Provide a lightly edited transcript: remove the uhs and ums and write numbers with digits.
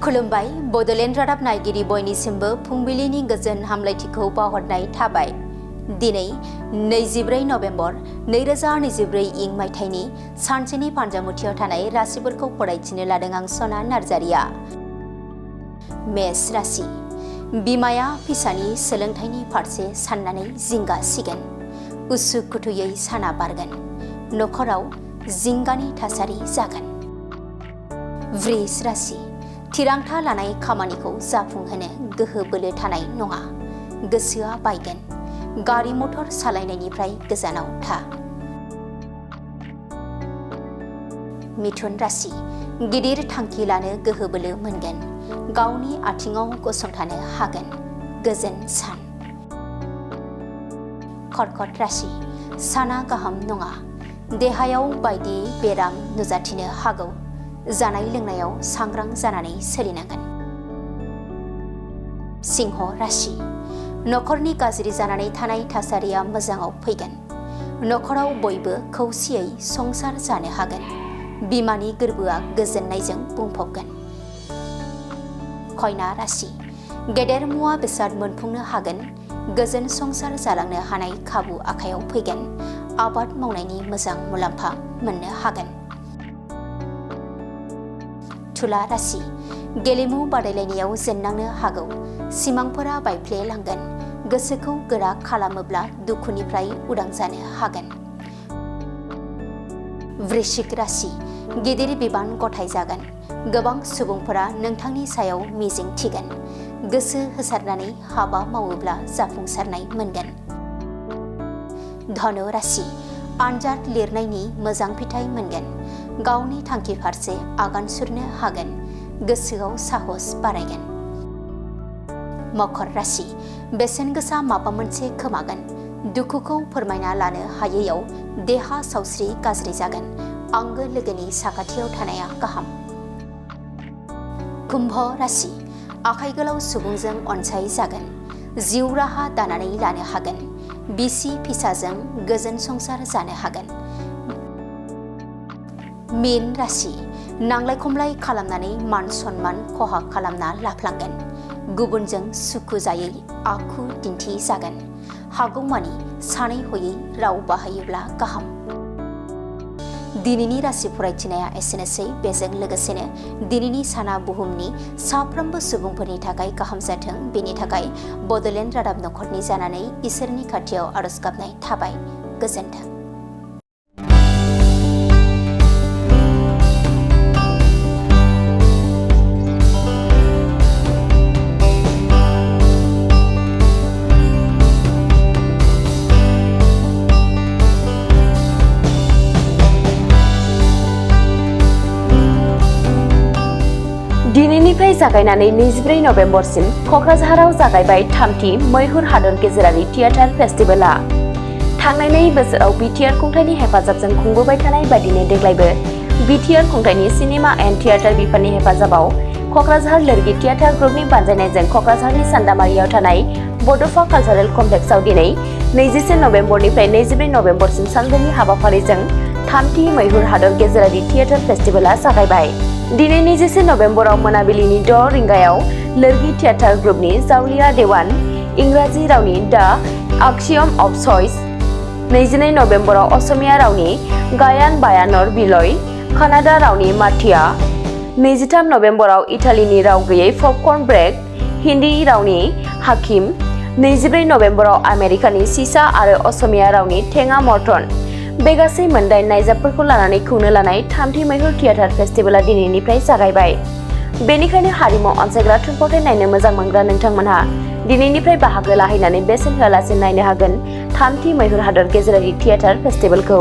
खुलुमबाय बडलेण्ड रादाब नायगिरि बयनिसिमबो फुंबिलिनि गोजोन हामलायथिखौ बावहरनाय थाबाय। दिनै 24 नभेम्बर 2024 इं मायथाइनि सानसेनि फानजामुथियाव थानाय राशिफोरखौ फरायथिनो लादों आं सना नार्जारिया। मेष राशि बिमाया फिसानि सोलोंथाइनि फारसे साननानै जिंगा सिगोन। उसुखुथुयै साना बारगोन। नखराव जिंगानि थासारि जागोन। वृष राशि थिरांथा लानाय खामानिखौ जाफुंहोनो गोहो बोलो थानाय नङा। गोसोआ बायगोन। गारि मटर सालायनायनिफ्राय गोजानाव था। मिथुन राशि गिदिर थांखि लानो गोहो बोलो मोनगोन। गावनि आथिङाव गसंथानो हागोन। गोजोन सान। कर्कट राशि साना गाहाम नङा। देहायाव बायदि बेराम नुजाथिनो हागौ। जानाय लोंनायाव सांग्रां जानानै सोलिनांगोन। सिंह राशि नखरनि गाज्रि जानानै थानाय थासारिया मोजाङाव फैगोन। नखराव बयबो खौसेयै संसार जानो हागोन। बिमानि गोरबोआ गोजोननायजों बुंफबगोन। कन्या राशि गेदेर मुवा बेसाद मोनफुंनो हागोन। गोजोन संसार जालांनो हानाय खाबु आखायाव फैगोन। आबाद मावनायनि मोजां मुलाम्फा मोननो हागोन। तुला राशि गेलेमु बादायलायनायाव जेननांनो हागौ। सिमांफोरा बायफ्लेलांगोन। गोसोखौ गोरा खालामोब्ला दुखुनिफ्राय उदां जानो हागोन। वृश्चिक राशि गिदिर बिबान गथाय जागोन। गोबां सुबुंफोरा नोंथांनि सायाव मिजिं थिगोन। गोसो होसारनानै हाबा मावोब्ला जाफुंसारनाय मोनगोन। धनु राशि आनजाद लिरनायनि मोजां फिथाइ मोनगोन। गावनि थांखि फारसे आगान सुरनो हागोन। गोसोआव साहस बारायगोन। मकर राशि बेसेन गोसा माबा मोनसे खोमागोन। दुखुखौ फोरमायना लानो हायैयाव देहा सावस्रि गाज्रि जागोन। आंगो लोगोनि साखाथियाव थानाया गाहाम। कुम्भ राशि आखाइ गोलाव सुबुंजों अनसाय जागोन। जिउ राहा दानानै लानो हागोन। बिसि फिसाजों गोजोन संसार जानो हागोन। मीन राशि नांलाय खमलाय खालामनानै मान सन्मान खहा खालामना लाफ्लांगोन। गुबुनजों सुखु जायै आखु दिन्थि जागोन। हागौमानि सानै हयै राव बाहायोब्ला गाहाम। दिनैनि राशि फरायथिनाया एसेनोसै। बेजों लोगोसेनो दिनैनि साना बुहुमनि साफ्रोमबो सुबुंफोरनि थाखाय गाहाम जाथों। बेनि थाखाय बडलेण्ड रादाब नखरनि जानानै इसोरनि खाथियाव आरज गाबनाय थाबाय। गोजोन्थों। दिनैनिफ्राय जागायनानै 24 नभेम्बरसिम क'क्राझाराव जागायबाय थामथि मैहुर हादर गेजेरारि थियेटार फेस्टिभेलआ। थांनाय 2 बोसोराव बिटिआर खुंथायनि हेफाजाबजों खुंबोबाय थानाय बायदिनो देग्लायबो बिटिआर खुंथायनि सिनेमा एन्ड थियेटार बिफाननि हेफाजाबाव क'क्राझार लोरगि थियेटार ग्रुपनि बानजायनायजों क'क्राझारनि सान्दामारियाव थानाय बड'फा कालचारेल कमप्लेक्सआव दिनै 21 नभेम्बरनिफ्राय 24 नभेम्बरसिम सानब्रैनि हाबाफारिजों थामथि मैहुर हादर गेजेरारि थियेटार फेस्टिभेलआ जागायबाय। दिनै 21 नभेम्बराव मोनाबिलिनि 6 रिंगायाव लोरगि थियेटार ग्रुपनि जावलिया देवान, इंराजि रावनि द आक्सियम अफ चइस, 22 नभेम्बराव असमिया रावनि गायान बायानर बिलय, कानाडा रावनि माथिया, 23 नभेम्बराव इटालीनि राव गैयै पपकर्न ब्रेक, हिन्दी रावनि हाकिम, 24 नभेम्बराव आमेरिकानि सिसा आरो असमिया रावनि थेङा मर्टन। बे गासै मोनदाइन नायजाबफोरखौ लानानै खुंनो लानाय थामथि मैहुर थियेटार फेस्टिभेलआ दिनैनिफ्राय जागायबाय। बेनिखायनो हारिमु अनसायग्रा थुनफावथाय नायनो मोजां मोनग्रा नोंथांमोनहा दिनैनिफ्राय बाहागो लाहैनानै बेसेन होआलासे नायनो हागोन थामथि मैहुर हादर गेजेरारि थियेटार फेस्टिभेलखौ।